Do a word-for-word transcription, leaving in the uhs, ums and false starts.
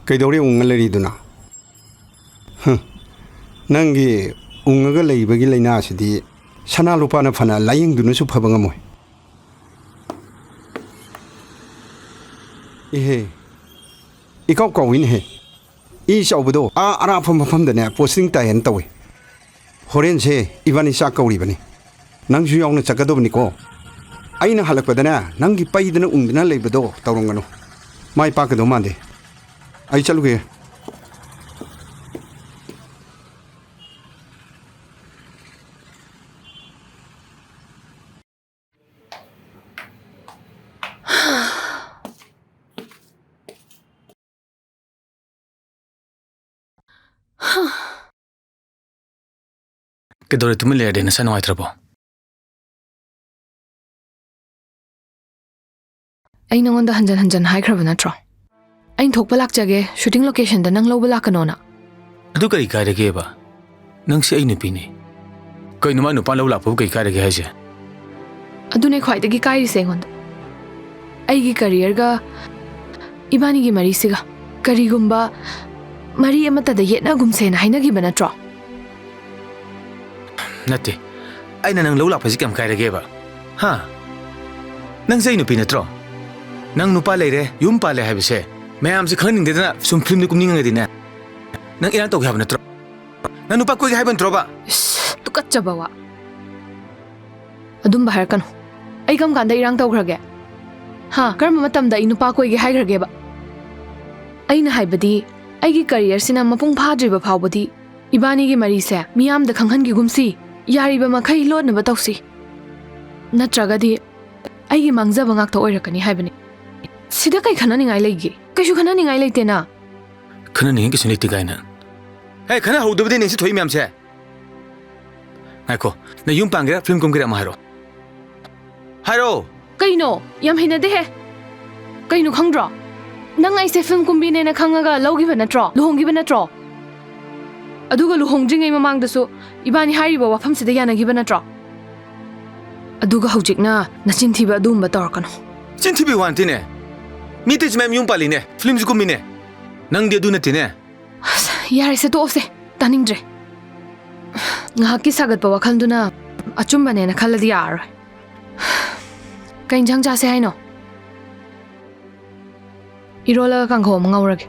ꯀꯩꯗꯧꯔꯦ ꯎꯪꯉ ꯂꯩꯔꯤꯗꯨꯅ? ꯍꯨꯝ, ꯅꯪꯒꯤ ꯎꯪꯉꯒ ꯂꯩꯕꯒꯤ ꯂꯥꯏꯅꯥꯁꯤꯗꯤ ꯁꯅꯥ ꯂꯨꯄꯥꯅ ꯐꯅ ꯂꯥꯏꯌꯦꯡꯗꯨꯅꯁꯨ ꯐꯕ ꯉꯝꯃꯣꯏ꯫ ꯏꯍꯦ, ꯏꯀꯥꯎ ꯀꯥꯎꯏꯅꯦꯍꯦ꯫ ꯏ ꯆꯥꯎꯕꯗꯣ ꯑꯥ ꯑꯔꯥꯞꯄ ꯃꯐꯝꯗꯅꯦ posting ꯇꯥꯏꯌꯦꯅ ꯇꯧꯏ꯫ ꯍꯣꯔꯦꯟꯁꯦ ꯏꯕꯥꯅꯤ ꯆꯥꯛ ꯀꯧꯔꯤꯕꯅꯤ꯫ ꯅꯪꯁꯨ ꯌꯥꯎꯅ ꯆꯠꯀꯗꯕꯅꯤꯀꯣ꯫ ꯑꯩꯅ ꯍꯜꯂꯛꯄꯗꯅꯦ ꯅꯪꯒꯤ ꯄꯩꯗꯅ ꯎꯪꯗꯅ ꯂꯩꯕꯗꯣ ꯇꯧꯔꯝꯒꯅꯨ꯫ ꯃꯥꯏ ꯄꯥꯛꯀꯗꯧ ꯃꯥꯟꯗꯦ꯫ ꯑꯩ ꯆꯠꯂꯨꯒꯦ꯫ ꯀꯩꯗꯧꯔꯦ? ꯇꯨꯃꯤꯟ ꯂꯩꯔꯗꯤ ꯅꯁꯥ ꯅꯨꯡꯉꯥꯏꯇ꯭ꯔꯕꯣ? ꯑꯩ ꯅꯉꯣꯟꯗ ꯍꯟꯖꯟ ꯍꯟꯖꯟ ꯍꯥꯏꯈ꯭ꯔꯕ ꯅꯠꯇ꯭ꯔꯣ? ꯑꯩꯅ ꯊꯣꯛꯄ ꯂꯥꯛꯆꯒꯦ, shooting locationꯗ ꯅꯪ ꯂꯧꯕ ꯂꯥꯛꯀꯅꯣꯅ꯫ ꯑꯗꯨ ꯀꯔꯤ ꯀꯥꯏꯔꯒꯦꯕ? ꯅꯪꯁꯦ ꯑꯩ ꯅꯨꯄꯤꯅꯤ꯫ ꯀꯩꯅꯣ ꯃꯥ ꯅꯨꯄꯥ ꯂꯧ ꯂꯥꯛꯄꯕꯨ ꯀꯩ ꯀꯥꯏꯔꯒꯦ ꯍꯥꯏꯁꯦ? ꯑꯗꯨꯅꯦ ꯈ꯭ꯋꯥꯏꯗꯒꯤ ꯀꯥꯏꯔꯤꯁꯦ ꯑꯩꯉꯣꯟꯗ꯫ ꯑꯩꯒꯤ careerꯒ ꯏꯕꯥꯅꯤꯒꯤ ꯃꯔꯤꯁꯤꯒ ꯀꯔꯤꯒꯨꯝꯕ ꯃꯔꯤ ꯑꯃꯠꯇꯗ ꯌꯦꯠꯅꯒꯨꯝꯁꯦꯅ ꯍꯥꯏꯅꯈꯤꯕ ꯅꯠꯇ꯭ꯔꯣ? ꯅꯠꯇꯦ꯫ ꯑꯩꯅ ꯅꯪ ꯂꯧ ꯂꯥꯛꯄꯁꯤ ꯀꯌꯥꯝ ꯀꯥꯏꯔꯒꯦꯕ? ꯍꯥ? ꯅꯪꯁꯦ ꯑꯩ ꯅꯨꯄꯤ ꯅꯠꯇ꯭ꯔꯣ? ꯅꯪ ꯅꯨꯄꯥ ꯂꯩꯔꯦ, ꯌꯨꯝ ꯄꯥꯜꯂꯦ ꯍꯥꯏꯕꯁꯦ ꯃꯌꯥꯝꯁꯦ ꯈꯪꯍꯟꯅꯤꯡꯗꯦꯗꯅ ꯁꯨꯝ filmꯗ ꯀꯨꯝꯅꯤꯡꯉꯒꯗꯤꯅꯦ꯫ ꯅꯪ ꯏꯔꯥꯡ ꯇꯧꯒꯦ ꯍꯥꯏꯕ ꯅꯠꯇ꯭ꯔꯣ? ꯅꯪ ꯅꯨꯄꯥ ꯀꯣꯏꯒꯦ ꯍꯥꯏꯕ ꯅꯠꯇ꯭ꯔꯣꯕ? ꯏꯁ, ꯇꯨꯀꯠꯆꯕ ꯋꯥ꯫ ꯑꯗꯨꯝꯕ ꯍꯥꯏꯔꯛꯀꯅꯨ꯫ ꯑꯩ ꯀꯔꯝ ꯀꯥꯟꯗ ꯏꯔꯥꯡ ꯇꯧꯈ꯭ꯔꯒꯦ? ꯍꯥ? ꯀꯔꯝꯕ ꯃꯇꯝꯗ ꯑꯩ ꯅꯨꯄꯥ ꯀꯣꯏꯒꯦ ꯍꯥꯏꯈ꯭ꯔꯒꯦꯕ? ꯑꯩꯅ ꯍꯥꯏꯕꯗꯤ, ꯑꯩꯒꯤ careerꯁꯤꯅ ꯃꯄꯨꯡ ꯐꯥꯗ꯭ꯔꯤꯕ ꯐꯥꯎꯕꯗꯤ ꯏꯕꯥꯅꯤꯒꯤ ꯃꯔꯤꯁꯦ ꯃꯤꯌꯥꯝꯗ ꯈꯪꯍꯟꯈꯤꯒꯨꯝꯁꯤ꯫ ꯌꯥꯔꯤꯕ ꯃꯈꯩ ꯂꯣꯠꯅꯕ ꯇꯧꯁꯤ꯫ ꯅꯠꯇ꯭ꯔꯒꯗꯤ ꯑꯩꯒꯤ ꯃꯥꯡꯖꯕ ꯉꯥꯛꯇ ꯑꯣꯏꯔꯛꯀꯅꯤ ꯍꯥꯏꯕꯅꯤ꯫ ꯁꯤꯗ ꯀꯩ ꯈꯟꯅꯅꯤꯡꯉꯥꯏ ꯂꯩꯒꯦ? ꯀꯩꯁꯨ ꯈꯟꯅꯅꯤꯡꯉꯥꯏ ꯂꯩꯇꯦꯅ꯫ ꯈꯟꯅꯅꯤꯡꯉꯥꯏ ꯀꯩꯁꯨ ꯂꯩꯇꯦ ꯀꯥꯏꯅ꯫ ꯍꯦ, ꯈꯟꯅꯍꯧꯗꯕꯗꯤ ꯅꯪꯁꯤ ꯊꯣꯛꯏ ꯃꯌꯥꯝꯁꯦ꯫ ꯉꯥꯏꯈꯣ, ꯅꯪ ꯌꯨꯝ ꯄꯥꯟꯒꯦꯔꯥ film ꯀꯨꯝꯒꯦꯔꯥ ꯑꯃ ꯍꯥꯏꯔꯣ꯫ ꯍꯥꯏꯔꯣ꯫ ꯀꯩꯅꯣ? ꯌꯥꯝ ꯍꯩꯅꯗꯦꯍꯦ꯫ ꯀꯩꯅꯣ ꯈꯪꯗ꯭ꯔꯣ? ꯅꯪ ꯑꯩꯁꯦ film ꯀꯨꯝꯕꯤꯅꯦꯅ ꯈꯪꯉꯒ ꯂꯧꯈꯤꯕ ꯅꯠꯇ꯭ꯔꯣ? ꯂꯨꯍꯣꯡꯈꯤꯕ ꯅꯠꯇ꯭ꯔꯣ? ꯑꯗꯨꯒ ꯂꯨꯍꯣꯡꯗ꯭ꯔꯤꯉꯩ ꯃꯃꯥꯡꯗꯁꯨ ꯏꯕꯥꯅꯤ ꯍꯥꯏꯔꯤꯕ ꯋꯥꯐꯝꯁꯤꯗ ꯌꯥꯅꯈꯤꯕ ꯅꯠꯇ꯭ꯔꯣ? ꯑꯗꯨꯒ ꯍꯧꯖꯤꯛꯅ ꯅꯆꯤꯟ ꯊꯤꯕ ꯑꯗꯨꯒꯨꯝꯕ ꯇꯧꯔꯛꯀꯅꯨ꯫ ꯆꯤꯟ ꯊꯤꯕꯤ ꯋꯥ ꯅꯠꯇꯦꯅꯦ꯫ ꯃꯤ ꯑꯇꯩꯁꯨ ꯃꯌꯥꯝ ꯌꯨꯝ ꯄꯥꯜꯂꯤꯅꯦ, filmꯁꯨ ꯀꯨꯝꯃꯤꯅꯦ꯫ ꯅꯪꯗꯤ ꯑꯗꯨ ꯅꯠꯇꯦꯅꯦ꯫ ꯑꯁ, ꯌꯥꯔꯦꯁꯦ, ꯇꯣꯛꯑꯣꯁꯦ꯫ ꯇꯥꯅꯤꯡꯗ꯭ꯔꯦ꯫ ꯉꯥꯏꯍꯥꯛꯀꯤ ꯁꯥꯒꯠꯄ ꯋꯥꯈꯜꯗꯨꯅ ꯑꯆꯨꯝꯕꯅꯦꯅ ꯈꯜꯂꯗꯤ ꯌꯥꯔꯔꯣꯏ꯫ ꯀꯩ ꯏꯟꯖꯥꯡ ꯆꯥꯁꯦ ꯍꯥꯏꯅꯣ? ꯏꯔꯣꯜꯂꯒ ꯀꯥꯡꯍꯧ ꯑꯃ ꯉꯧꯔꯒꯦ꯫